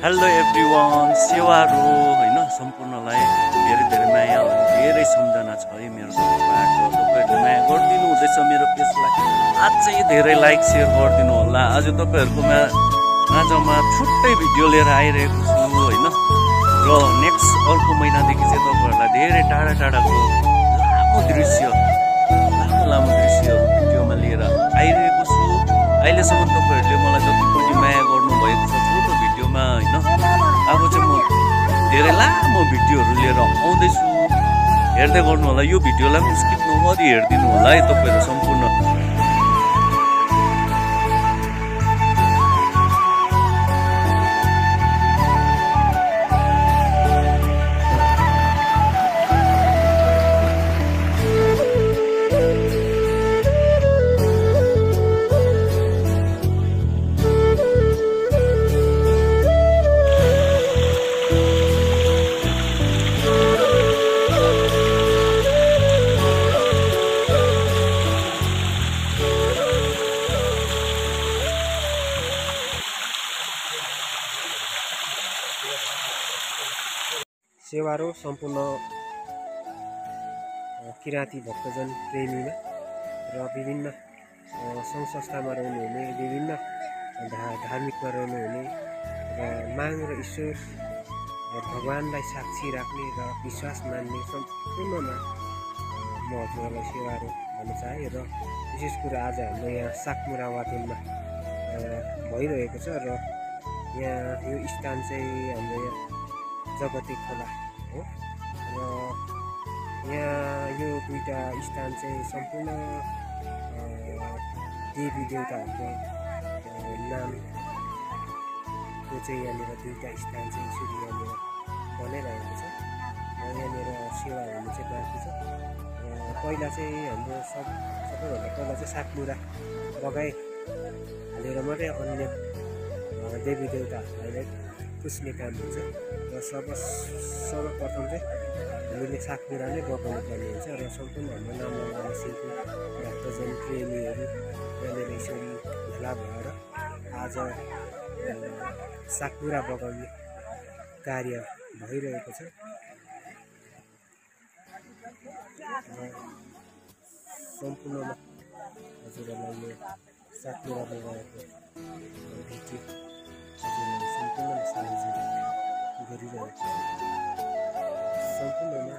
Hello everyone, सेवारो होइन सम्पूर्णलाई धेरै धेरै माया अनि धेरै सम्झना छ है मेरो तर्फबाट। तपाईँहरूले माया गरिदिनु हुँदैछ मेरो पेजलाई, अझै धेरै लाइक सेयर गरिदिनु होला। आज तपाईँहरूकोमा आजमा छुट्टै भिडियो लिएर आइरहेको छु होइन। र नेक्स्ट अर्को महिनादेखि चाहिँ तपाईँहरूलाई धेरै टाढा टाढाको लामो दृश्यहरू भिडियोमा लिएर आइरहेको छु। अहिलेसम्म तपाईँहरूले मलाई जति पनि माया गर्नुभएको छ छोटो भिडियोमा होइन, अब चाहिँ म धेरै लामो भिडियोहरू लिएर आउँदैछु। हेर्दै गर्नु होला, यो भिडियोलाई पनि स्किप नगरी हेरिदिनु होला है तपाईँहरू सम्पूर्ण। सेवारो सम्पूर्ण किराँती भक्तजन प्रेमीमा र विभिन्न सङ्घ संस्थामा रहनुहुने, विभिन्न धार्मिकमा रहनुहुने र माग र ईश्वर भगवान्लाई साक्षी राख्ने र विश्वास मान्ने सम्पूर्णमा म हजुरहरूलाई सेवारो भन्न चाहे। र विशेष कुरा आज हाम्रो यहाँ साकमुरा वाटुनमा भइरहेको छ र यहाँ यो स्थान चाहिँ हाम्रो यहाँ जगते खोला हो। र यहाँ यो दुईटा स्थान चाहिँ सम्पूर्ण देवी देवताहरूको नामको चाहिँ यहाँनिर दुईटा स्थान चाहिँ यसरी यहाँनिर बनाइरहेको छ र यहाँनिर सेवा हुनु चाहिँ बाँकी छ। पहिला चाहिँ हाम्रो सबैभन्दा पहिला चाहिँ साकमुरा लगाइहालेर मात्रै अन्य देवी देवताहरूलाई पुज्ने काम हुन्छ र सर्वप्रथम चाहिँ हामीले साकमुरा नै बगाउनु पर्ने हुन्छ र सम्पूर्ण हाम्रो नाममा सिक्नु भक्तजन प्रेमीहरू यहाँनिर यसरी भेला भएर आज साकमुरा बगाउने कार्य भइरहेको छ। सम्पूर्णमा हजुरहरूलाई यो साकमुरा बगाएको भिडियो हजुरहरूले सम्पूर्ण साझा गरिरहेको छ। सम्पूर्णमा